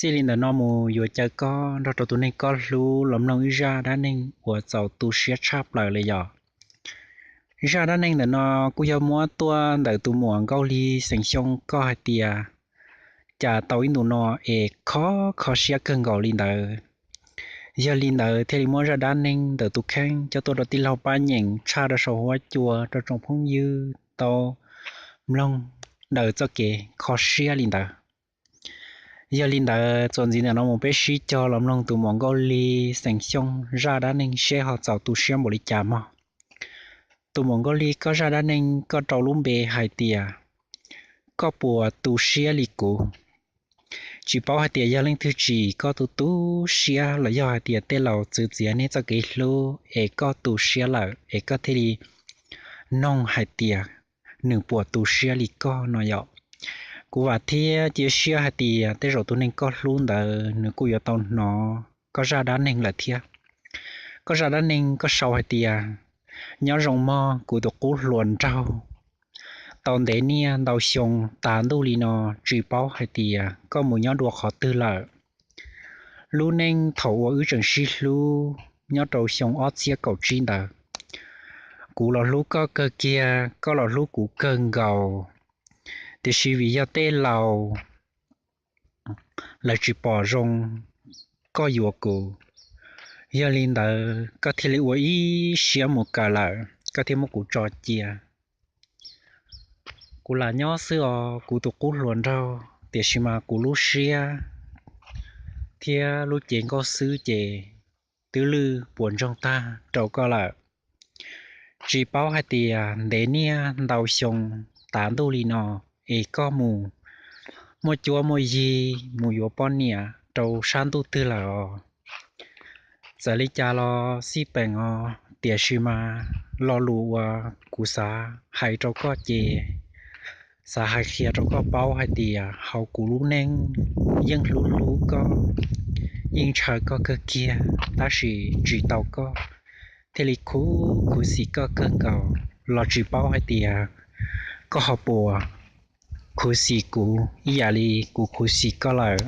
Txij li ntawm no mus yuav caw koj nrog rau tus neeg koj hlub los mloog ib zaj dab neeg uas txaus tu siab tshaj plaws li yom. Zaj dab neeg ntawm no kuj yog muab tuaj ntawm tus muam Nkauj Lis xeem Xyooj koj hais tias cas tau ib ntus no es kho kho siab kawg nkaus li ntawd. Yog li ntawd thiaj li muab zaj dab neeg ntawm tus kheej coj tuaj rau tij laug pab nyeem tshaj rau saum huab cua rau tsoom phooj ywg tau mloog daws txoj kev kho siab li ntawd. Yog li ntawd txuas ntxiv ntawm no mus peb sib cog los mloog tus muam Nkauj Lis xeem Xyooj zaj dab neeg seb ho txaus tu siab npaum li cas mog. Tus muam Nkauj Lis, koj zaj dab neeg koj rau lub npe hais tias koj puas tu siab li kuv. Tsis paub hais tias yog leej twg tsim koj tu tu siab los yog hais tias tej laus txwv txiav nej txoj kev hlub es koj tu siab lawm es koj thiaj li noog hais tias nws puas tu siab li koj no yom. Kuv vam thiab cia siab hais tias tej zaum tus neeg koj hlub ntawd nws kuj yuav tau hnov koj zaj dab neeg lawm thiab. Koj zaj dab neeg koj sau hais tias, nyob zoo mog kuv tus qub hluas nraug, tau ntev niaj ntau xyoo tas ntuj li no tsis paub hais tias koj mus nyob dua qhov twg lawm. Lub neej thaum uas wb tseem sib hlub nyob rau xyoo ob txhiab kaum tsib ntawd, kuv los hlub koj kawg kiag, koj los hlub kuv kawg nkaus, tiam sis vim yog tej laus lawv tsis pom zoo koj yuav kuv, yog li ntawd koj thiaj li ua ib siab mus kawm lawm, koj thiaj muab kuv tso cia. Kuv lam nyob xwb os kuv tus qub hluas nraug, tiam sis mas kuv lub siab thiab lub cev nkauj xwb ces twb lwj puas ntsoog tag rau koj lawm. Tsis paub hais tias ntev niaj ntau xyoo tas ntuj li no es koj mus muaj cuab muaj yig mus yuav poj niam rau sab ntuj twg lawm os. Txawm li cas los xij peem os, tiam sis mas lo lus uas kuv xav hais rau koj ces xav hais qhia rau koj paub hais tias hauv kuv lub neej yeej hlub hlub koj, yeej ntshaw koj kawg kiag tab sis tsis tau koj, thiaj li khuv khuv xim koj kawg nkaus los tsis paub hais tias koj ho puas khuv xim kuv ib yam li kuv khuv xim koj lawm.